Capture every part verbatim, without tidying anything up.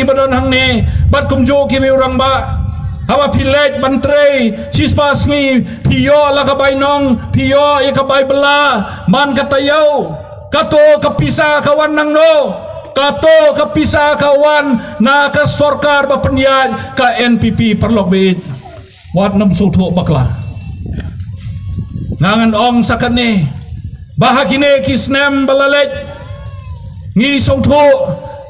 ba don hangne, bad kumjuh ki riew rangbah. Haba phi leit ban trei shispah sngi, phi ïoh la ka bainong, phi ïoh ïa ka bai bylla, man ka taïew. Kato ka pisa ka wan nangno? Kato ka pisa ka wan na ka sorkar ba pynïaid ka N P P, paralok baieit. Wat nym sngewthuh bakla. Nga ngan ong sa kane, ba ha kine ki snem ba la leit, ngi sngewthuh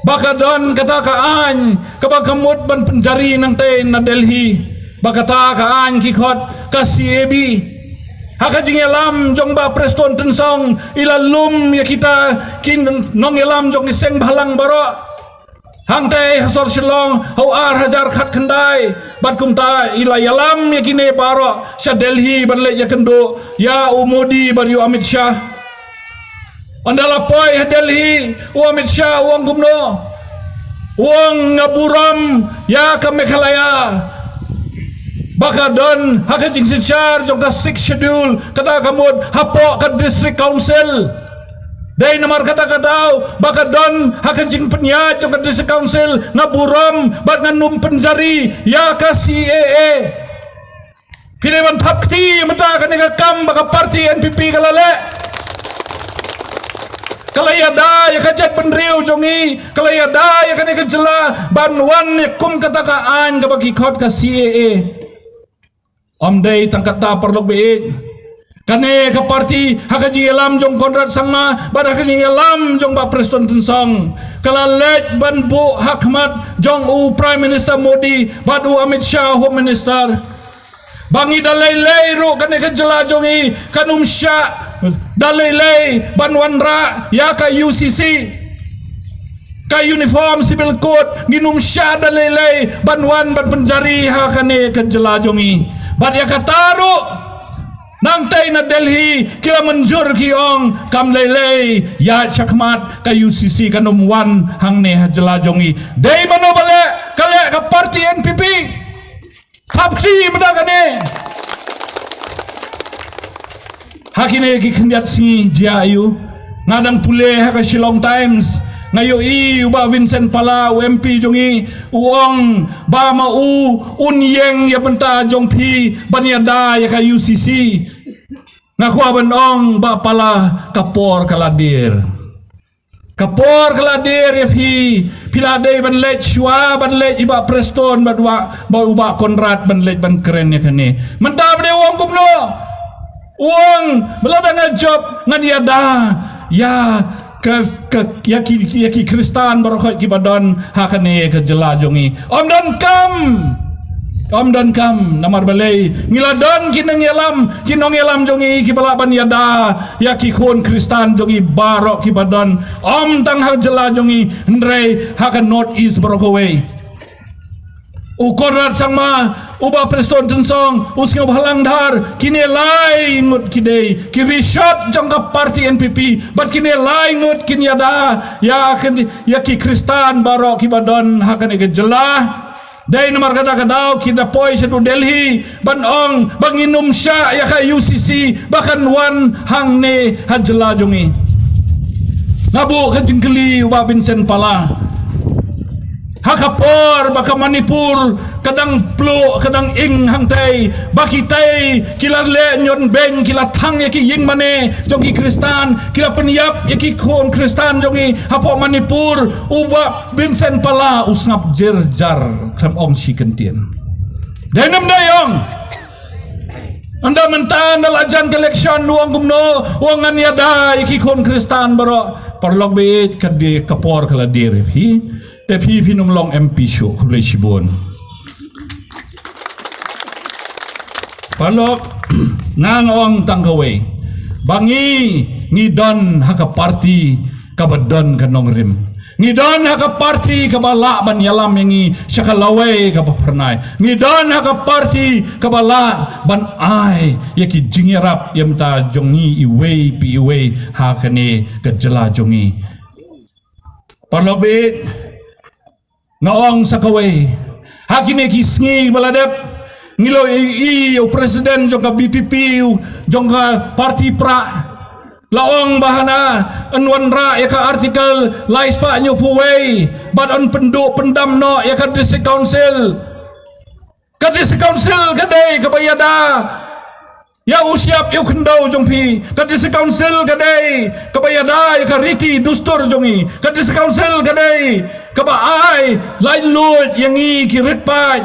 ba ka don kata ka aiñ kaba ka mut ban pynjari nangtei na Delhi, ba kata ka aiñ ki khot ka C A B. Ha ka jingïalam jong Bah Prestone Tynsong, i la lum ïa kita ki nongïalam jong ki seng bhalang baroh. Hangtei ha sor Shillong ha u ar hajar khatkhyndai, bad kumta i la ïalam ïa kine baroh sha Delhi ban leit ïakynduh ïa u Modi bad ïa u Amit Shah. Ynda la poi ha Delhi, u Amit Shah u ong kumno? U ong nga burom ïa ka Meghalaya ba ka don ha ka jingsynshar jong ka Sixth Schedule, kata ka mut hapoh ka District Council. Dei namar kata ka daw ba ka don ha ka jingpynïaid jong ka District Council, nga burom bad ngan ym pynjari ïa ka C A A. Phi dei ban thap kti mynta, kane ka kam ba ka party N P P ka la leh. Ka la ïada ïa ka jaitbynriew jong ngi, ka la ïada ïa kane ka jylla ban wan ïa kum kata ka aiñ kaba ki khot ka C A A. Ym dei tang kata, paralok baieit. Kane ka party ha ka jingïalam jong Conrad Sangma bad ha ka jingïalam jong Bah Prestone Tynsong, ka la leit ban buh ha khmat jong u Prime Minister Modi bad u Amit Shah, Home Minister, ba ngi da lei lei ruh, kane ka jylla jong ngi kan ym shah da lei lei ban wanrah ïa ka U C C, ka Uniform Civil Code, ngin ym shah da lei lei ban wan ban pynjari ha kane ka jylla jong ngi. Bad ïa kata ruh, nangtei na Delhi ki la mynjur, ki ong kam lei lei, ïa shakhmat ka U C C kan ym wan hangne ha jylla jong ngi. Dei mano ba leh? Ka leh ka party N P P. Thap kti mynta kane. Ha kine ki khyndiat sngi jia aiu, nga dang pule ha ka Shillong Times, nga ïohi u Bah Vincent Pala, u M P jong ngi, u ong ba ma u un ïeng ïa bynta jong phi ban ïada ïa ka U C C. Nga kwah ban ong, Bah Pala, ka por ka la dier. Ka por ka la dier ïa phi. Phi la dei ban leit shuwa ban leit i Bah Prestone bad u Bah, bad u Bah Conrad ban leit ban kren ïa kane. Mynta ba dei u ong kumno? U ong ba lada nga jop ngan ïada ïa ka, ka, ïa ki, ïa ki Khristan baroh kiba don ha kane ka jylla jong ngi. Ym don kam. Ym don kam, namar balei? Ngi la don ki nongïalam, ki nongïalam jong ngi kiba lah ban ïada ïa ki khun Khristan jong ngi baroh kiba don, ym tang ha jylla jong ngi, hynrei ha ka North East baroh kawei. U Conrad Sangma, u Bah Prestone Tynsong, u Sniawbhalang Dhar, kine lai ngut ki dei ki rishot jong ka party N P P, bad kine lai ngut kin ïada ïa kin, ïa ki Khristan baroh kiba don ha kane ka jylla. Dei namar kata ka daw ki da poi shaduh Delhi ban ong ba ngin ym shah ïa ka U C C ba kan wan hangne ha jylla jong ngi. Nga buh ka jingkylli u Bah Vincent Pala. Ha ka por ba ka Manipur ka dang pluh, ka dang ing hangtei, ba kitei ki la leh ñion beiñ, ki la thang ïa ki ïing mane jong ki Khristan, ki la pynïap ïa ki khun Khristan jong ngi hapoh Manipur, u Bah Vincent Pala u sngap jyrjar, khlem ong shi kyntien. Dei ne ym dei, ong? Ynda mynta, ynda la jan ka election, u ong kumno? U ong ngan ïada ïa ki khun Khristan baroh. Paralok baieit, ka dei ka por ka la dier ïa phi. Te phi, phin ym long M P shuh. Khublei shibun. Paralok, nga, nga ong tang kawei, ba ngi, ngi don ha ka party kaba don ka nongrim. Ngi don ha ka party kaba lah ban ïalam ïa ngi sha ka lawei kaba phyrnai. Ngi don ha ka party kaba lah ban ai ïa ki jingïarap ïa bynta jong ngi iwei pa iwei ha kane ka jylla jong ngi. Paralok baieit, nga ong sa kawei, ha kine ki sngi ba la dep, ngi la ïohi u president jong ka V P P, jong ka party prah, La ong ba hana yn wanrah ïa ka Article lai spah hynñiewphew wei bad yn pynduh pyndam noh ïa ka District Council. Ka District Council ka dei kaba ïada ïa u shyiap ïa u khyndew jong phi. Ka District Council ka dei kaba ïada ïa ka riti dustur jong ngi. Ka District Council ka dei kaba ai laitluid ïa ngi ki rit paid.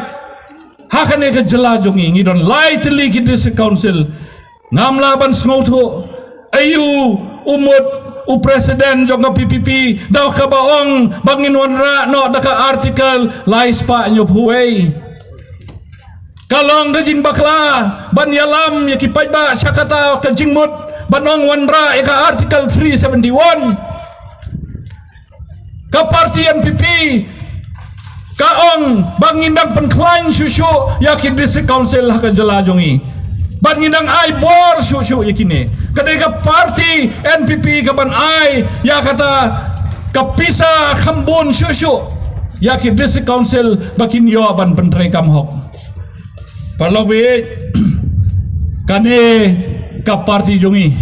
Ha kane ka jylla jong ngi ngi don lai tylli ki District Council. Ngam lah ban sngewthuh aïu u mut u president jong ka P P P da kaba ong ba ngin wanrah noh da ka Article lai spah hynñiewphew wei. Ka long ka jingbakla ban ïalam ïa ki paidbah sha kata ka jingmut ban ong wanrah ïa ka Article three seventy-one. Ka party N P P ka ong ba ngin dang pynkhlaiñ shuh shuh ïa ki District Council ha ka jylla jong ngi. Ba ngin dang ai bor shuh shuh ïa kine. Ka dei ka party N P P ka ban ai ïa kata ka pisa kham bun shuh shuh ïa ki District Council ba kin ïoh ban pyntreikam hok. Paralok baieit, kane ka party jong ngi.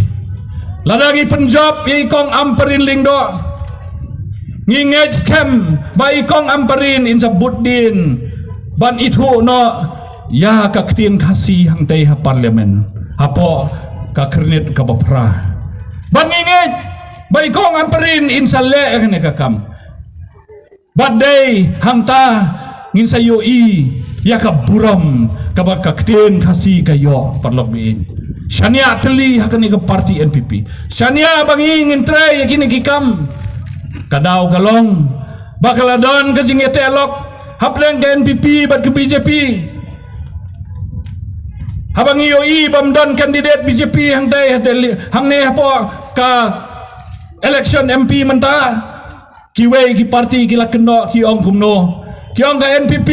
Lada ngi pynjop ïa i Kong Ampareen Lyngdoh, ngi ngeit skhem ba i Kong Ampareen in sa bud dien ban ithuh noh ïa ka ktien Khasi hangtei ha Parliament hapoh ka khyrnit kaba phra. Ba ngi ngeit ba i Kong Ampareen in sa leh ïa kane ka kam. Bad dei hangta ngin sa ïohi ïa ka burom kaba ka ktien Khasi ka ïoh, paralok baieit. Shaniah tylli ha kane ka party N P P. Shaniah ba ngi ngin trei ïa kine ki kam. Ka daw ka long ba ka la don ka jingïateh lok hapdeng ka N P P bad ka B J P. Haba ngi ïohi ba ym don candidate B J P hangtei ha Delhi, hangne hapoh ka election M P mynta. Kiwei ki party ki la kynnoh ki ong kumno. Ki ong ka N P P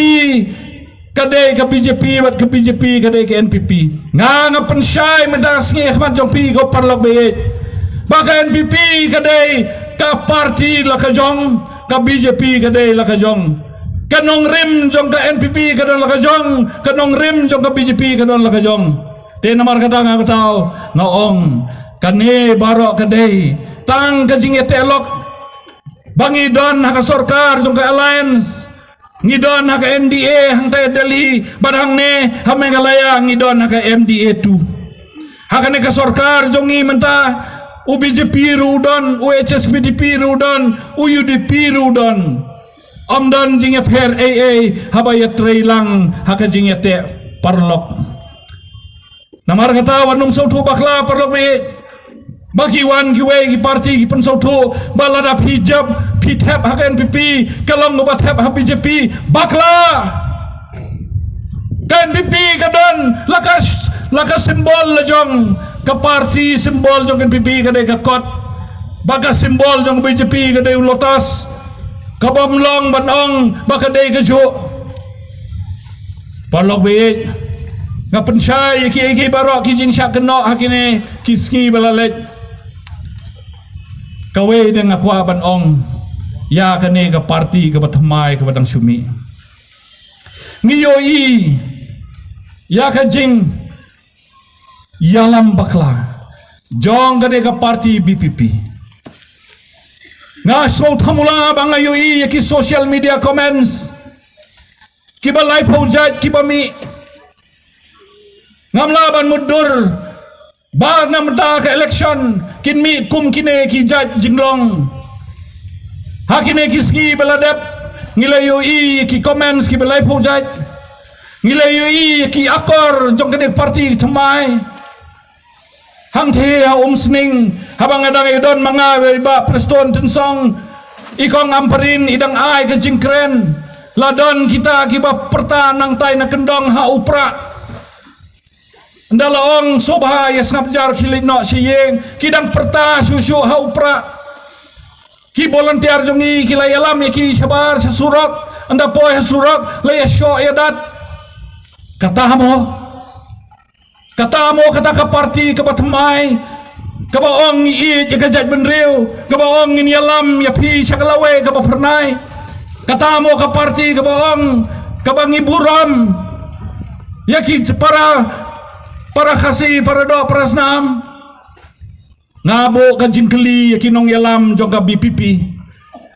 ka dei ka B J P bad ka B J P ka dei ka N P P. Nga nga pynshai mynta sngi ha khmat jong phi ko paralok baieit ba ka N P P ka dei ka party la ka jong, ka B J P ka dei la ka jong. Ka nongrim jong ka N P P ka don la ka jong, ka nongrim jong ka B J P ka don la ka jong. Te namar kata nga kata nga ong kane baroh ka dei tang ka jingïateh lok. Ba ngi don ha ka sorkar jong ka alliance, ngi don ha ka N D A hangtei Delhi, bad hangne ha Meghalaya ngi don ha ka M D A two. Ha kane ka sorkar jong ngi mynta u B J P ruh u don, u H S P D P ruh u don, u U D P ruh u don. Ym don jingïapher ei ei haba ïatrei lang ha ka jingïateh paralok. Namar kata wat nym sngewthuh bakla paralok baieit. Ba ki wan kiwei ki party ki pynsngewthuh ba lada phi jop phi thep ha ka N P P ka long kaba thep ha B J P. Bakla. Ka N P P ka don la ka, la ka symbol la jong ka party, symbol jong ka N P P ka dei ka kot. Ba ka symbol jong B J P ka dei u lotus. Ka bym long ban ong ba ka dei kajuh. Paralok baieit, nga pynshai ïa ki, ïa ki baroh ki jingshah kynnoh ha kine ki sngi ba la leit. Kawei de nga kwah ban ong ïa kane ka party kaba thymmai kaba dang shu mih. Ngi ïohi ïa ka jingïalam bakla jong kane ka party B P P. Nga sngewthuh mula ba nga ïohi ïa ki social media comments kiba laiphew jait kiba mih. Ngam lah ban mutdur ba na mynta ka election kin mih kum kine ki jait jinglong. Ha kine ki sngi ba la dep ngi la ïohi ki comments kiba laiphew jait. Ngi la ïohi ki akor jong kane party thymmai. Hangtei ha Umsning haba nga dang ïadon ma nga bad i Bah Prestone Tynsong, i Kong Ampareen i dang ai ka jingkren. La don kita kiba pyrta nangtai na kyndong ha u Prah. Ynda la ong sngewbha ïa sngap jar khie leit noh sha ïing, ki dang pyrta shuh shuh ha u Prah. Ki volunteer jong ngi ki la ïalam ïa ki shabar sha surok, ynda poi ha surok la ïashoh ïadat. Kata mo, kata mo kata ka party kaba thymmai, kaba ong ngi ïeit ïa ka jaitbynriew, kaba ong ngin ïalam ïa phi sha ka lawei kaba phyrnai. Kata mo ka party kaba ong kaba ngi burom ïa ki para, para Khasi, para doh, para snam. Nga buh ka jingkylli ïa ki nongïalam jong ka B P P.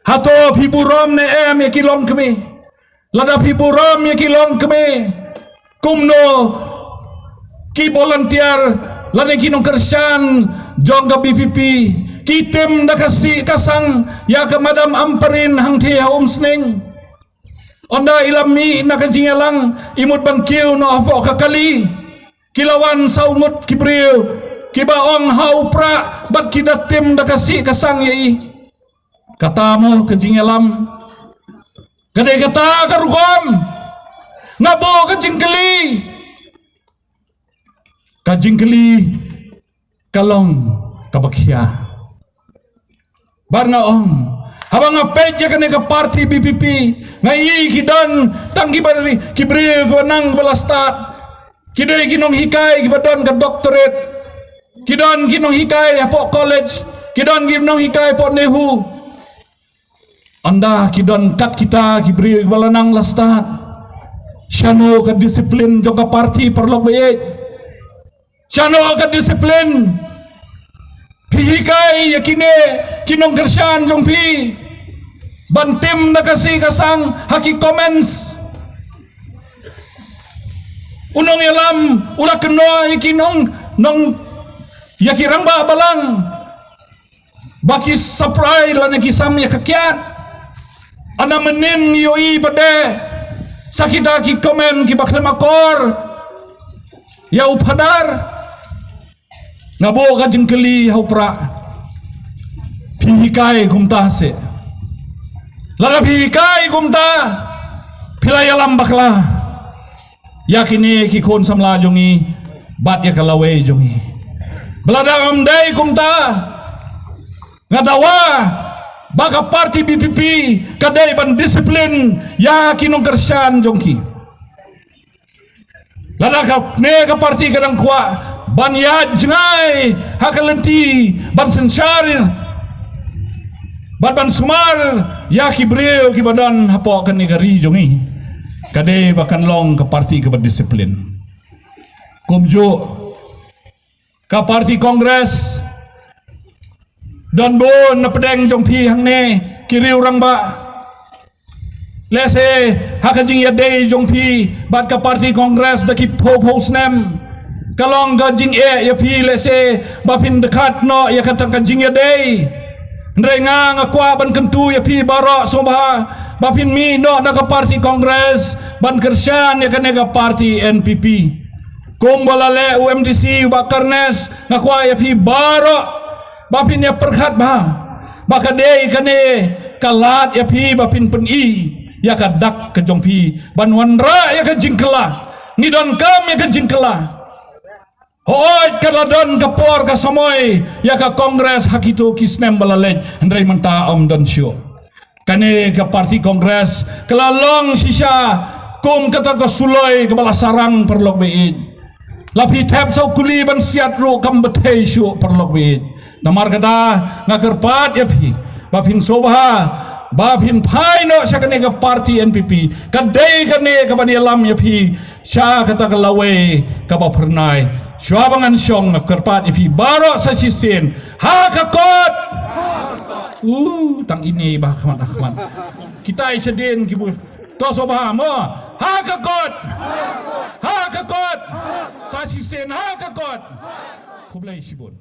Hato phi burom ne em ïa ki longkmie? Lada phi burom ïa ki longkmie, kumno ki volunteer lane ki nongkyrshan jong ka B P P ki tim da ka sih ka sang ïa ka Madam Ampareen hangthie ha Umsning? Ynda i la mih na ka jingïalang, i mut ban kiew noh hapoh ka kali, ki la wan saw ngut ki briew kiba ong ha u Prah bad ki da tim da ka sih ka sang ïa i. Kata mo ka jingïalam? Ka dei kata ka rukom? Nga buh ka jingkylli. Ka jingkylli ka long kaba khia. Bad nga ong, haba nga peit ïa kane ka party B P P, nga i ki don tang kiba ri-, ki briew kiba nang kiba la stad. Ki dei ki nonghikai kiba don ka doctorate. Ki don ki nonghikai hapoh college. Ki don ki nonghikai hapoh NEHU. Ynda ki don kat kita ki briew kiba la nang la stad, shano ka disiplin jong ka party, paralok baieit? Shano ka disiplin? Phi hikai ïa kine ki nongkyrshan jong phi ban tim da ka sih ka sang ha ki comments. U nongïalam u la kynnoh ïa ki nong, nong, ïa ki rangbah balang ba ki supply lane ki sam ïa ka kiad. Hana mynnin ngi ïohi pat de sa kita ki comment kiba khlem akor ïa u Phadar. Nga buh ka jingkylli ha u Prah. Phi hikai kumta seh? Lada phi hikai kumta, phi la ïalam bakla ïa kine ki khun samla jong ngi bad ïa ka lawei jong ngi. Ba lada ym dei kumta, nga dawa ba ka party B P P ka dei ban disiplin ïa ki nongkyrshan jong ki. Lada kane ka party ka dang kwah ban ïaid jngai ha ka lynti ban synshar bad ban sumar ïa ki briew kiba don hapoh kane ka ri jong ngi, ka dei ba kan long ka party kaba disiplin. Kumjuh ka party Congress, don bun na pdeng jong phi hangne ki riew rangbah. Lehse ha ka jingïadei jong phi bad ka party Congress da ki phew phew snem, ka long ka jingeh ïa phi lehse ba phin dkhat noh ïa kata ka jingïadei. Hynrei nga, nga kwah ban kyntu ïa phi baroh sngewbha ba phin mih noh na ka party Congress ban kyrshan ïa kane ka party N P P. Kumba la leh u M D C u Bah Carnes, nga kwah ïa phi baroh ba phin ïa pyrkhat bha ba ka dei kane ka lad ïa phi ba phin pyni ïa ka dak ka jong phi ban wanrah ïa ka jingkylla. Ngi donkam ïa ka jingkylla. Hooid, ka la don ka por ka samoi ïa ka Congress ha kito ki snem ba la leit, hynrei mynta ym don shuh. Kane ka party Congress ka la long shisha kum kata ka suloi kaba la sarang, paralok baieit. La phi thep sa u kuli ban siat ruh kam bthei shuh, paralok baieit. Namar kata nga kyrpad ïa phi ba phin sngewbha ba phin phai noh sha kane ka party N P P. Ka dei kane kaban ïalam ïa phi sha kata ka lawei kaba phyrnai. Shuwa ba ngan shong, nga kyrpad ïa phi baroh sa shisien, ha ka kot. Uh, tang ine ba khmat, khmat. Kita i shadien ki bun. To sngewbha mo. Ha ka kot. Ha ka kot. Sa shisien, ha ka kot. Khublei shibun.